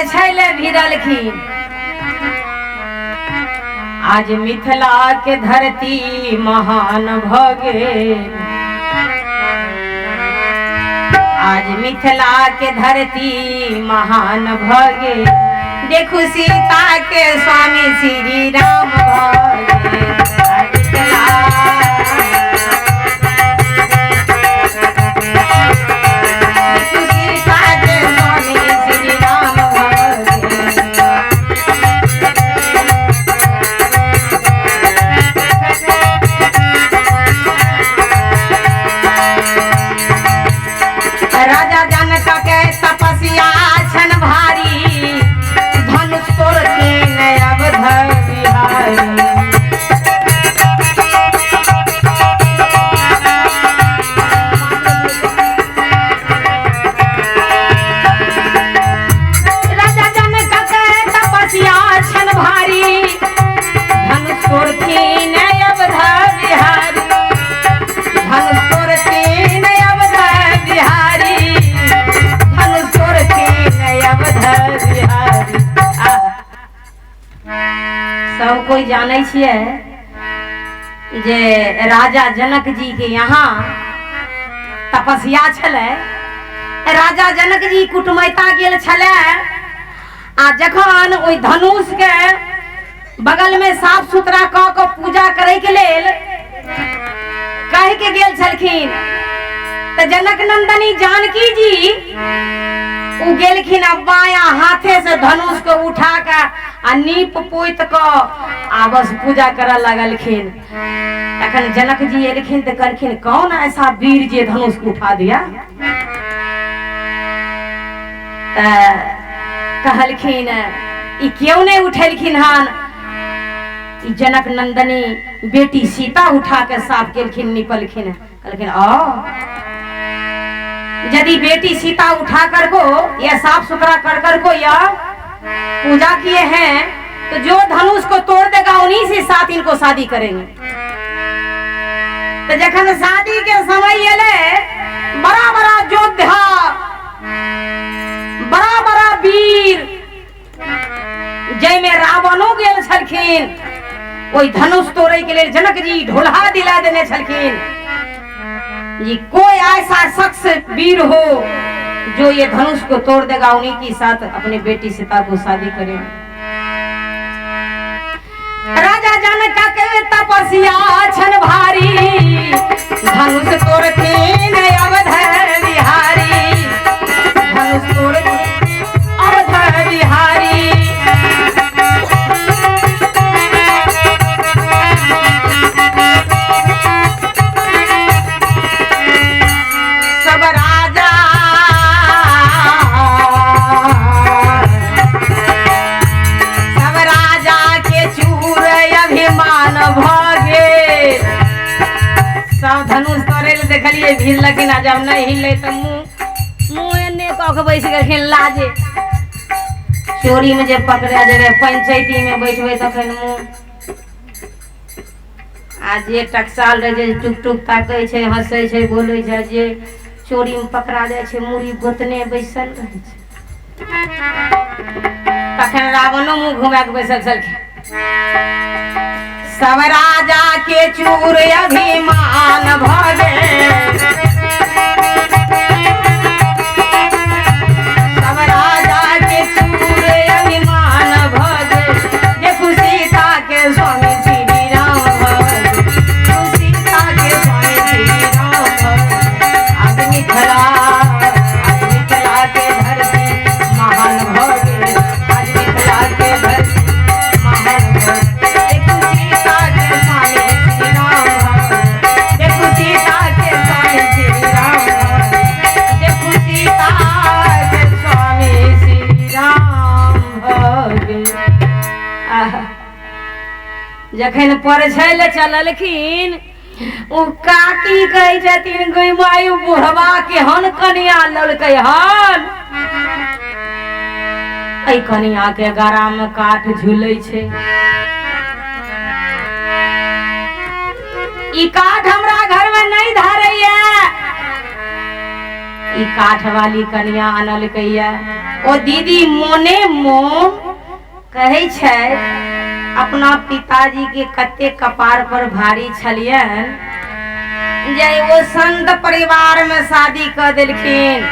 परछै ले भिड़लखिन। आज मिथिला के धरती महान भऽ गेल, आज मिथिला के धरती महान भऽ गेल। देखू सीता के स्वामी श्री राम भऽ गेल। आज मिथिला देखू सीता के स्वामी श्री राम भऽ गेल। राजा जनक के तपस्या छन भारी, धनुष तोड़थिन अवध बिहारी। राजा जनक के तपस्या छन भारी, धनुष तोड़थिन अवध बिहारी, धनुष तोड़थिन अवध बिहारी, धनुष तोड़थिन अवध बिहारी। आह। सब कोई जानै छियै जे राजा जनक जी के यहाँ तपस्या छलै। राजा जनक जी कुटुमैता गेल छलै आ जखन ओहि धनुष के बगल में साफ सुथरा कऽ कऽ पूजा करे के लेल कहि के गेल छलखिन तऽ जनक नंदनी जानकी जी उ गेलखिन आ बाया हाथे से धनुष के उठा के आ नीप पोति कऽ आ बस पूजा करऽ लगलखिन। तखन जनक जी एलखिन तऽ कहलखिन कौन ऐसा वीर जे धनुष के उठा दिया। तऽ कहलखिन ई क्यों नहीं उठेलखिन हन, ई जनक नंदनी बेटी सीता उठा के साफ केलखिन निपलखिन। कहलखिन ओ यदि बेटी सीता उठा कर को या साफ सुथरा कर कर को या पूजा किए हैं तो जो धनुष को तोड़ देगा उन्हीं से साथ इनको शादी करेंगे। तो जखन शादी के समय एले बड़ा बड़ा योद्धा बड़ा बड़ा वीर जाहिमे रावणो गेल छलखिन ओहि धनुष तोड़े के लेल जनक जी ढोलहा दिला देने छलखिन जी कोई ऐसा शख्स वीर हो जो ये धनुष को तोड़ देगा उन्हीं के साथ अपने बेटी सीता को शादी करे। राजा जनक के तपस्या छन भारी, धनुष तोड़थिन अवध बिहारी, धनुष तोड़थिन अवध बिहारी। सब राजा सब राजा के चूर अभिमान भऽ गेल। सब धनुष तोड़े लए देखलियै भीड़ लगिन आ जब नहि हिललै तऽ मुँह मुँह एने कऽ के बैस गेलखिन लाजे। चोरी में जे पकड़ा जेबै पंचायती में बैठबै तखन मुँह आ जे टकसाल रहै छै टुक टुक ताकै छै हँसै छै बोलै छै, जे चोरी में पकड़ा जाइ छै मुड़ी गोतने बैसल रहै छै। तखन रावणो मुँह घुमा के बैसल छलखिन। सब राजा के चूर अभिमान भऽ गेल, सब राजा के चूर अभिमान भऽ गेल। देखू सीता के स्वामी श्री राम भऽ गेल, देखू सीता के स्वामी श्री राम भऽ गेल। आज मिथिला आज मिथिला के धरती महान भऽ गेल, आज मिथिला के धरती महान भऽ गेल। देखू सीता के स्वामी श्री राम भऽ गेल, देखू सीता के स्वामी श्री राम भऽ गेल, देखू सीता के स्वामी श्री राम भऽ गेल। आहा। जखन परछै लए चललखिन ओ काकी कहै छथिन गै माय बुढ़वा केहन कनिया ललकै हन, एहि कनिया के गरा में काठ झूलै छै, ई काठ हमरा घर में नहीं धरैया, ई काठ वाली कनिया अनलकैया। ओ दीदी मोने मोन कहै छै अपना पिताजी के कते कपार पर भारी छलियन जे ओ संत परिवार में शादी कऽ देलखिन।